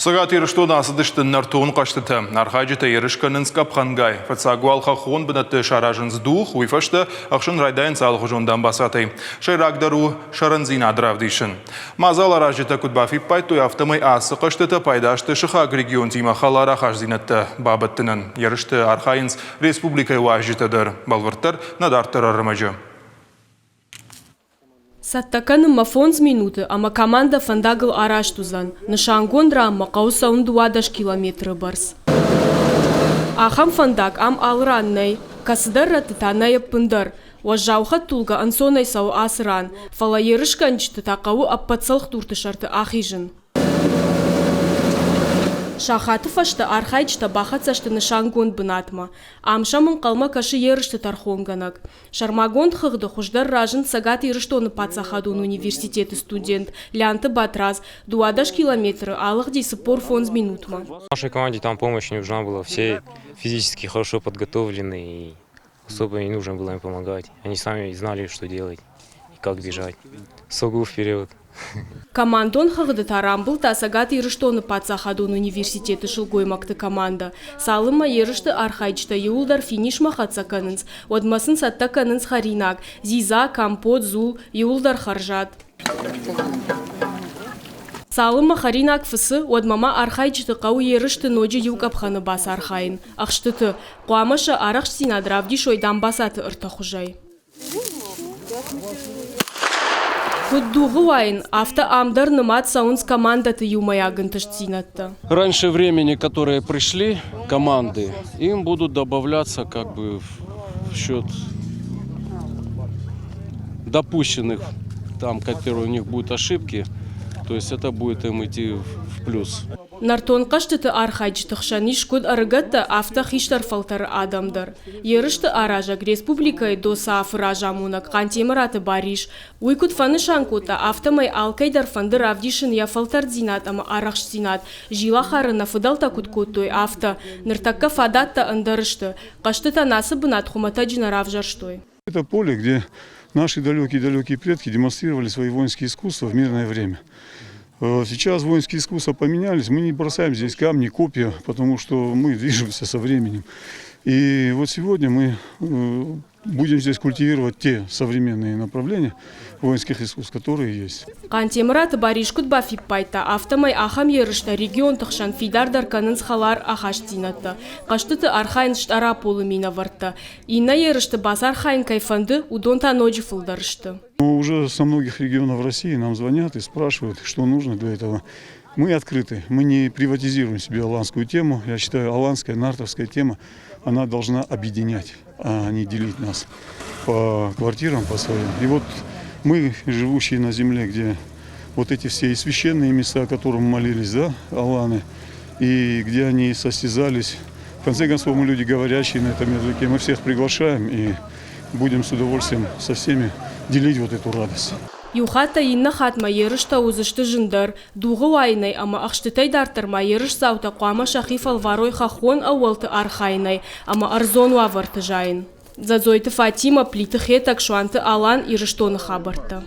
Цӕгат Ирыстоны ацыдысты нӕртон хъӕзтытӕ. Архайджытӕ ерыс кӕнынц къӕпхӕнгай. Фыццаг уал хӕххон бынӕтты саразынц дугъ, уый фӕстӕ ӕхсын райдайынц алыхуызон дамбацатӕй. Сӕйрагдӕр у сӕрӕндзинад равдисын. Мадзал аразджытӕ куыд бафиппайдтой, афтӕмӕй ацы хъӕзтытӕ пайда сты сыхаг регионтимӕ хӕлар ахастдзинӕдтӕ бабӕттынӕн. Ерысты архайынц республикӕйы уазджытӕ дӕр. Бӕлвырддӕр нӕ дарддӕр ӕрмӕджы. Цӕттӕ кӕнынмӕ фондз минуты ӕмӕ командӕ фӕндагыл араст уыдзӕн. Нысангонд ранмӕ хъӕуы цӕуын 12 километры бӕрц. Ахӕм фӕндаг ам алы ран нӕй, кӕцыдӕр рӕтты та нӕй ӕппындӕр. Уӕззау хӕдтулгӕ ӕнцонӕй цӕуы ацы ран, фӕлӕ ерысгӕнджыты та хъӕуы ӕппӕт цӕлхдурты сӕрты ахизын. Сахаты фӕстӕ архайджытӕ бахӕццӕ сты нысангонд бынатмӕ. Ам сӕм ӕнхъӕлмӕ кӕсы ерысты тӕрхонгӕнӕг. Сӕрмагонд хыгъды хуыздӕр разынд Цӕгат Ирыстоны паддзахадон университеты студент Лянты Батрадз, 12 километры алыгъди 45 минутмӕ. Нашей команде там помощь не нужна была, все физически хорошо подготовлены и особо не нужно было им помогать. Они сами знали, что делать и как бежать. СОГУ вперед! Командон хыгъды та рамбылдта Цӕгат Ирыстоны паддзахадон университеты сылгоймӕгты командӕ. Цалынмӕ ерысты архайджытӕ иууылдӕр финишмӕ хӕццӕ кӕнынц, уӕдмӕ сын цӕттӕ кӕнынц хӕринаг, дзидза, компот, дзул, иууылдӕр хӕрзад. Цалынмӕ хӕринаг фыцы, уӕдмӕ ма архайджыты хъӕуы ерысты ноджы иу къӕпхӕны бацархайын – ӕхстыты. Хъуамӕ сӕ арӕхстдзинад равдисой дамбацаты ӕртӕ хуызӕй. Куыд дугъы уайын, афтӕ ам дӕр нымад цӕуынц командӕты иумӕйаг ӕнтыстдзинӕдтӕ. Раньше времени, которые пришли команды, им будут добавляться как бы в счет допущенных там, которые у них будут ошибки, то есть это будет им идти в плюс. Нӕртон хъӕзтыты архайджыты хсӕн ис куыд ӕрыгӕттӕ, афтӕ хистӕр фӕлтӕры адӕм дӕр. Ерысты аразӕг республикӕйы ДОСААФ-ы разамонӕг Хъантемыраты Барис. Уый куыд фӕнысан кодта, афтӕмӕй алкӕй дӕр фӕнды равдисын йӕ фӕлтӕрддзинад ӕмӕ арӕхстдзинад, Зилахары нӕ фыдӕлтӕ куыд кодтой, афтӕ. Ныртӕккӕ фадӕттӕ ӕндӕр сты. Хъӕзтытӕн ацы бынат хуымӕтӕджы нӕ равзӕрстой. Это поле, где наши далекие-далекие предки демонстрировали свои воинские искусства в мирное время. Сейчас воинские искусства поменялись, мы не бросаем здесь камни, копья, потому что мы движемся со временем. И вот сегодня мы будем здесь культивировать те современные направления воинских искусств, которые есть. Хъантемыраты Барис куыд бафиппайдта, афтӕмӕй ахӕм ерыстӕ регионты хсӕн фидардӕр кӕнынц хӕлар ахастдзинӕдтӕ. Хъӕзтыты архайынц Стъараполы минӕвӕрттӕ. Иннӕ ерысты бацархайын кӕй фӕнды, уыдон та ноджы фылдӕр сты. Уже со многих регионов России нам звонят и спрашивают, что нужно для этого. Мы открыты, мы не приватизируем себе аланскую тему. Я считаю, аланская, нартовская тема, она должна объединять, а не делить нас по квартирам, по своим. И вот мы, живущие на земле, где вот эти все и священные места, которым молились, да, аланы, и где они состязались. В конце концов, мы люди, говорящие на этом языке, мы всех приглашаем и будем с удовольствием со всеми делить вот эту радость. Иу хаттӕй иннӕ хатмӕ ерыстӕ уыдзысты зындӕр. Дугъы уайынӕй ӕмӕ ӕхстытӕй дарддӕр ма ерысдзаутӕ хъуамӕ сӕхи фӕлварой хӕххон ӕууӕлты архайынӕй ӕмӕ ӕрдзон уавӕрты зайын. Дзӕдзойты Фатимӕ, Плиты Хетӕг, Суанты Алан, Ирыстоны хабӕрттӕ.